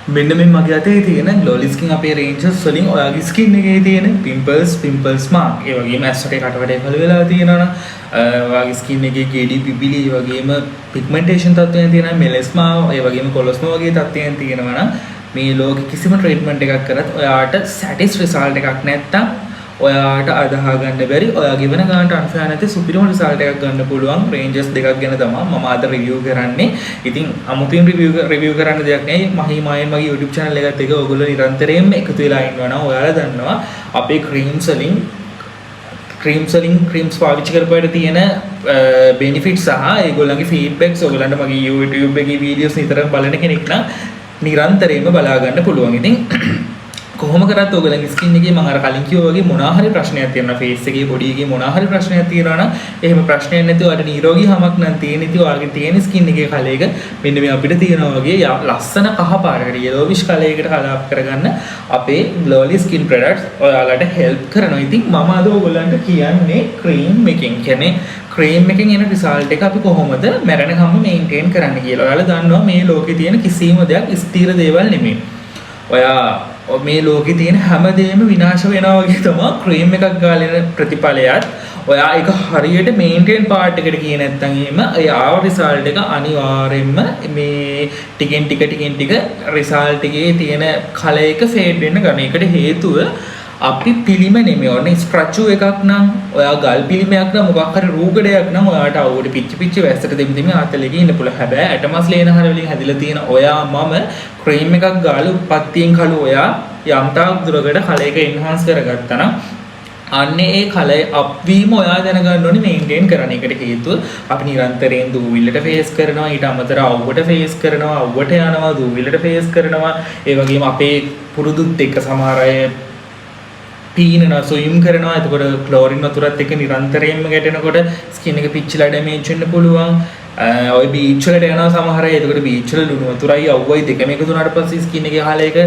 මෙන්න මේ මගේ අතේ තියෙන ග්ලෝලි ස්කින් අපේ රේන්ජස් වලින් ඔයාගේ ස්කින් එකේ තියෙන පිම්පල්ස්, පිම්පල්ස් මාක්, ඒ වගේම ඇස් වටේ කට වටේ කළු වෙලා තියෙනවා නම්, ඔයාගේ ස්කින් එකේ ගෙඩි, බිබිලි, ඒ වගේම පිග්මන්ටේෂන් තත්ත්වයන් තියෙනවා, මෙලස්මා, ඒ වගේම කොලොස්මා වගේ තත්ත්වයන් තියෙනවා නම්, මේ ලෝකෙ කිසිම ට්‍රීට්මන්ට් එකක් කරත් ඔයාට සැටිස් රිසල්ට් එකක් නැත්තම් ඔයාට අදහා ගන්න බැරි, ඔයා ගෙවන ගානට අන්ෆෙයාර් නැති සුපිරිම රිසල්ට් එකක් ගන්න පුළුවන් රේන්ජස් දෙකක් ගැන තමයි මම අද රිවිව් කරන්නේ. ඉතින් අමුතුවෙන් රිවිව් රිවිව් කරන්න දෙයක් නෑ. මහිමායෙන් මගේ YouTube channel එකත් එක්ක ඔයගොල්ලෝ නිරන්තරයෙන්ම එකතු වෙලා ඉන්නවා නම් ඔයාලා දන්නවා අපේ ක්‍රීම්ස් වලින් ක්‍රීම්ස් පාවිච්චි කරපු අයට තියෙන බෙනිෆිට් සහ ඒගොල්ලන්ගේ ෆීඩ්බැක්ස් ඔයගොල්ලන්ට මගේ YouTube එකේ වීඩියෝස් නිතරම බලන කෙනෙක් නම් නිරන්තරයෙන්ම බලා ගන්න පුළුවන්. ඉතින් කොහොම කරත් ඔයගොල්ලන්ගේ ස්කින් එකේ මම අර කලින් කිව්වා වගේ මොනවා හරි ප්‍රශ්නයක් තියෙනවා, ෆේස් එකේ, බොඩි එකේ මොනවා හරි ප්‍රශ්නයක් තියෙනවා නම්, එහෙම ප්‍රශ්නයක් නැතුව ඔයාලට නිරෝගී හමක් නම් තියෙන, ඉතින් ඔයාලගේ තියෙන ස්කින් එකේ කලර් එක මෙන්න මේ අපිට තියෙනවා වගේ ලස්සන කහ පාටකට, යෙලෝවිෂ් කලර් එකකට කලර් අප් කරගන්න අපේ ග්ලෝලි ස්කින් ප්‍රොඩක්ට්ස් ඔයාලට හෙල්ප් කරනවා. ඉතින් මම අද ඔයගොල්ලන්ට කියන්නේ ක්‍රීම් එකෙන්, කියන්නේ ක්‍රීම් එකෙන් එන රිසල්ට් එක අපි කොහොමද මැරෙනකම්ම මේන්ටේන් කරන්න කියලා. ඔයාලා දන්නවා මේ ලෝකේ තියෙන කිසිම දෙයක් ස්ථිර දේවල් නෙමෙයි. ඔයා මේ ලෝකේ තියෙන හැමදේම විනාශ වෙනවා වගේ තමයි ක්‍රීම් එකක් ගාලා එන ප්‍රතිඵලයත්. ඔයා ඒක හරියට මේන්ටේන් පාර්ට් එකට ගියේ නැත්නම් එහෙම ඒ ආව රිසල්ට් එක අනිවාර්යෙන්ම මේ ටිකෙන් ටික ටිකෙන් ටික රිසල්ට් එකේ තියෙන කලර් එක ෆේඩ් වෙන්න ගන්න. ඒකට හේතුව අපි පිළිම නෙමෙයි. ඔන්න ස්ටැචු එකක් නම්, ඔයා ගල් පිළිමයක් නම්, මොකක් හරි රූකඩයක් නම් ඔයාට අවුවට පිච්චි පිච්චි, වැස්සට දෙමි දෙමි ආතලෙක ඉන්න පුළුවන්. හැබැයි ඇටමස් ලේනහර වලින් හැදිලා තියෙන ඔයා මම ක්‍රීම් එකක් ගාලා උප්පත්තියෙන් කළු ඔයා යම් තාක් දුරකට කලර් එක එන්හාන්ස් කරගත්තා නම්, අන්න ඒ කලර් අප් වීම ඔයා දැනගන්න ඕනේ මේන්ටේන් කරන්න. ඒකට හේතුව අපි නිරන්තරයෙන් දූවිල්ලට ෆේස් කරනවා, ඊට අමතරව අවුවට ෆේස් කරනවා, අවුවට යනවා, දූවිල්ලට ෆේස් කරනවා. ඒ වගේම අපේ පුරුදුත් එක්ක සමහර අය පීනනවා, ස්විම් කරනවා. එතකොට ක්ලෝරින් වතුරත් එක්ක නිරන්තරයෙන්ම ගැටෙනකොට ස්කින් එක පිච්චිලා ඩැමේජ් වෙන්න පුළුවන්. ඔය බීච් වලට යනවා සමහර අය. එතකොට බීච් වල ලුණු වතුරයි අවුවයි දෙකම එකතු වුණාට පස්සේ ස්කින් එකේ කලර් එක,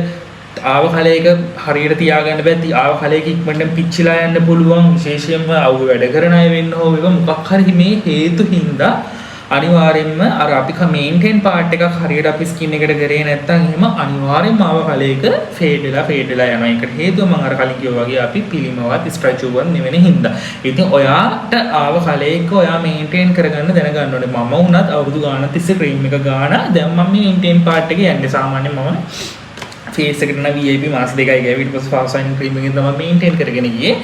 ආව කලර් එක හරියට තියාගන්න බෑ. ආව කලර් එක ඉක්මනට පිච්චිලා යන්න පුළුවන්. විශේෂයෙන්ම අවුවේ වැඩ කරන අය වෙන්න හෝ වේවා, මොකක් හරි මේ හේතු හින්දා අනිවාර්යෙන්ම අර අපි මේන්ටේන් පාර්ට් එකක් හරියට අපි ස්කින් එකට කරේ නැත්නම් එහෙම අනිවාර්යෙන්ම ආව කලර් එක ෆේඩ් වෙලා ෆේඩ් වෙලා යනවා. ඒකට හේතුව මම අර කලින් කිව්වා වගේ අපි පිළිමවත් ස්ටැචුවත් නෙවෙන හින්දා. ඉතින් ඔයාට ආව කලර් එක ඔයා මේන්ටේන් කරගන්න දැනගන්න ඕනේ. මම වුණත් අවුරුදු ගානක් තිස්සේ ක්‍රීම් එක ගාන දැන් මම මේන්ටේන් පාර්ට් එක යන්නේ. සාමාන්‍යයෙන් මම ෆේස් එකට නම් VIP මාස 2යි ගෑවි. ඊට පස්සේ ෆාස්ට් ෂයිනින් ක්‍රීම් එකෙන් තමයි මේන්ටේන් කරගෙන ගියේ.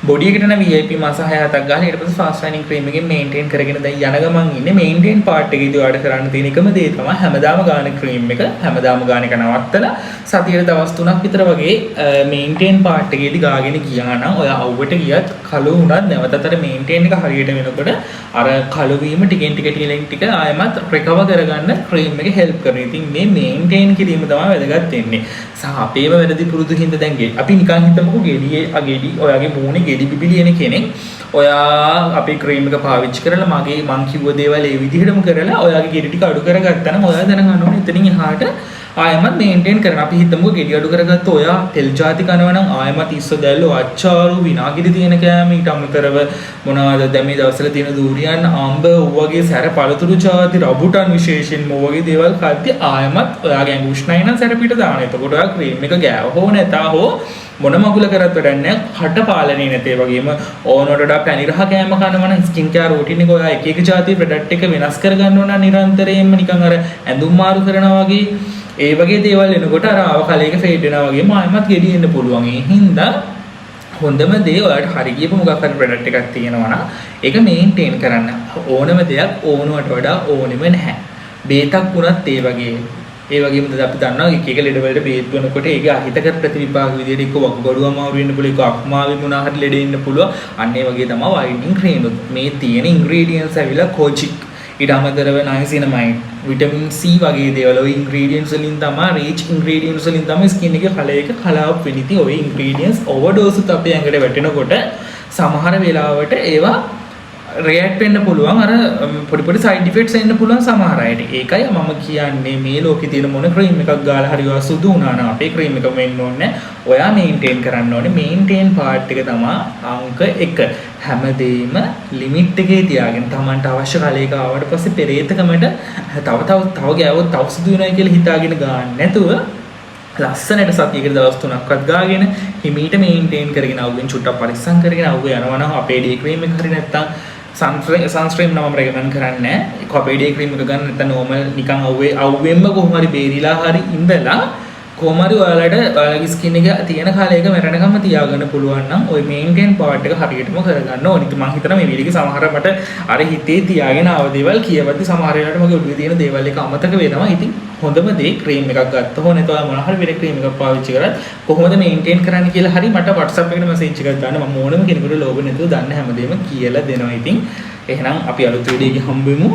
බොඩි එකට නම් VIP මාස 6 7ක් ගාලා ඊට පස්සේ ෆාස්ට් ෂයිනින් ක්‍රීම් එකෙන් මේන්ටේන් කරගෙන දැන් යන ගමන් ඉන්නේ. මේන්ටේන් පාර්ට් එකේදී ඔයාලට කරන්න තියෙන එකම දේ තමයි හැමදාම ගාන ක්‍රීම් එක හැමදාම ගාන එක නවත්තලා සතියට දවස් 3ක් විතර වගේ මේන්ටේන් පාර්ට් එකේදී ගාගෙන ගියා නම්, ඔයා අවුවට ගියත් කළු වුණත් නැවතත් අර මේන්ටේන් එක හරියට වෙනකොට අර කළු වීම ටිකෙන් ටික ටිකෙන් ටික ආයෙමත් රිකවර් කරගන්න ක්‍රීම් එක හෙල්ප් කරනවා. ඉතින් මේ මේන්ටේන් කිරීම තමයි වැදගත් වෙන්නේ. සහ අපේම වැරදි පුරුදු හින්දා දැන් අපි නිකන් හිතමුකෝ ගෙඩියේ ගෙඩි ඔයාගේ මූණේ ගෙඩි බිබිලි එන කෙනෙක්. ඔයා අපේ ක්‍රීම් එක පාවිච්චි කරලා මගේ මං කිව්ව දේවල් ඒ විදිහටම කරලා ඔයාගේ ගෙඩි ටික අඩු කරගත්තා නම් ඔයා දැනගන්න ඕනේ එතනින් එහාට ආයෙමත් මේන්ටේන් කරන්න. අපි හිතමුකෝ ගෙඩි අඩු කරගත්ත ඔයා තෙල් ජාති කනවා නම් ආයෙමත් ඉස්ස දැල්ලෝ, අච්චාරු, විනාගිරි තියෙන කෑම, ඊට අමතරව මොනවාද දැන් මේ දවස්වල තියෙන දූරියන්, අඹ ඔය වගේ සැර පළතුරු ජාති, රඹුටන් විශේෂයෙන්ම ඔය වගේ දේවල් කද්දි ආයෙමත් ඔයාගේ ඇඟ උෂ්ණයි නම් සැර පිට දාන. එතකොට ඔයා ක්‍රීම් එක ගෑව හෝ නැතා හෝ මොන මගුල කරත් වැඩක් නැහැ. කට පාලනේ නැතේ වගේම ඕනවට වඩා පැණි රහ කෑම කනවා නම්, ස්කින් කෙයාර් රූටින් එක ඔයා එක එක ජාතිය ප්‍රොඩක්ට් එක වෙනස් කරගන්න ඕන නම් නිරන්තරයෙන්ම නිකන් අර ඇඳුම් මාරු කරනවා වගේ ඒ වගේ දේවල් එනකොට අර ආව කලර් එක ෆේඩ් වෙනවා වගේම ආයෙමත් ගෙඩි එන්න පුළුවන්. ඒ හින්දා හොඳම දේ ඔයාලට හරි ගියපු මොකක් හරි ප්‍රොඩක්ට් එකක් තියෙනවා නම් ඒක මේන්ටේන් කරන්න. ඕනම දෙයක් ඕනුවට වඩා ඕනෙම නැහැ. බේතක් වුණත් ඒ වගේ. ඒ වගේම දැන් අපි දන්නවා එක එක ලෙඩ වලට බේත් බොනකොට ඒකේ අහිතකර ප්‍රතිවිපාක විදියට එක්ක වකුගඩු අමාරු වෙන්න පුළුවන්, එක්ක අක්මාවේ මොනවා හරි ලෙඩ එන්න පුළුවන්. අන්න ඒ වගේ තමයි වයිටනින් ක්‍රීම් උත්. මේ තියෙන ඉන්ග්‍රීඩියන්ට්ස් ඇවිල්ලා කොජික්, ඊට අමතරව නයිසිනමයිඩ්, විටමින් C වගේ දේවල් ඔය ඉන්ග්‍රීඩියන්ට්ස් වලින් තමයි, රීච් ඉන්ග්‍රීඩියන්ට්ස් වලින් තමයි ස්කින් එකේ කලර් එක කලර් අප් වෙන්නේ. ඉතින් ඔය ඉන්ග්‍රීඩියන්ට්ස් ඕවර්ඩෝස් උත් අපේ ඇඟට වැටෙනකොට සමහර වෙලාවට ඒවා රියැක්ට් වෙන්න පුළුවන්, අර පොඩි පොඩි සයිඩ් ඉෆෙක්ට්ස් එන්න පුළුවන් සමහර අයට. ඒකයි මම කියන්නේ මේ ලෝකේ තියෙන මොන ක්‍රීම් එකක් ගාලා හරි ඔයා සුදු වුණා නම් අපේ ක්‍රීම් එකම වෙන්න ඕනේ නෑ. ඔයා මේන්ටේන් කරන්න ඕනේ. මේන්ටේන් පාර්ට් එක තමයි අංක 1. හැමදේම ලිමිට් එකේ තියාගෙන තමන්ට අවශ්‍ය කලර් එක ආවට පස්සේ පෙරේතකමට තව තව තව ගෑවොත් තව සුදු වෙනවා කියලා හිතාගෙන ගාන්න නැතුව ලස්සනට සතියකට දවස් 3ක්වත් ගාගෙන හිමීට මේන්ටේන් කරගෙන, අවුවෙන් චුට්ටක් පරිස්සම් කරගෙන, අවුව යනවා නම් අපේ ඩේ ක්‍රීම් එක හරි නැත්තම් සන්ස්ක්‍රීන් නම් මම රෙකමන්ඩ් කරන්නේ නැහැ. අපේ ඩේ ක්‍රීම් එක ගන්න නැත්තම් නෝමල් නිකන් අවුවේ අවුවෙන්ම කොහොම හරි බේරිලා හරි ඉඳලා කොහොම හරි ඔයාලට ඔයාලගේ ස්කින් එක තියෙන කාලයක මැරෙනකම්ම තියාගන්න පුළුවන් නම් ඔය මේන්ටේන් පාර්ට් එක හරියටම කරගන්න ඕනි. ඉතින් මං හිතනවා මේ වීඩියෝ එකේ සමහර මට අර හිතේ තියාගෙන ආව දේවල් කියවද්දි සමහර වෙලාවට මගේ ඔළුවේ තියෙන දේවල් එක අමතක වෙනවා. ඉතින් හොඳම දේ ක්‍රීම් එකක් ගත්ත හෝ නැත්නම් ඔයා මොන හරි වෙන ක්‍රීම් එකක් පාවිච්චි කරත් කොහොමද මේන්ටේන් කරන්න කියලා හරි මට WhatsApp එකට මැසේජ් එකක් දාන්න. මම ඕනම කෙනෙකුට ලෝභ නැතුව දන්න හැමදේම කියලා දෙනවා. ඉතින් එහෙනම් අපි අලුත් වීඩියෝ එකකින් හම්බෙමු.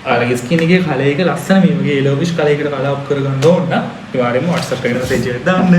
ඔයාලගේ ස්කින් එකේ කලර් එක ලස්සන මේ වගේ යෙලෝවිෂ් කලර් එකට කලර් අප් කරගන්න ඕන නම් අනිවාර්යයෙන්ම WhatsApp එකට මැසේජ් එකක් දාන්න.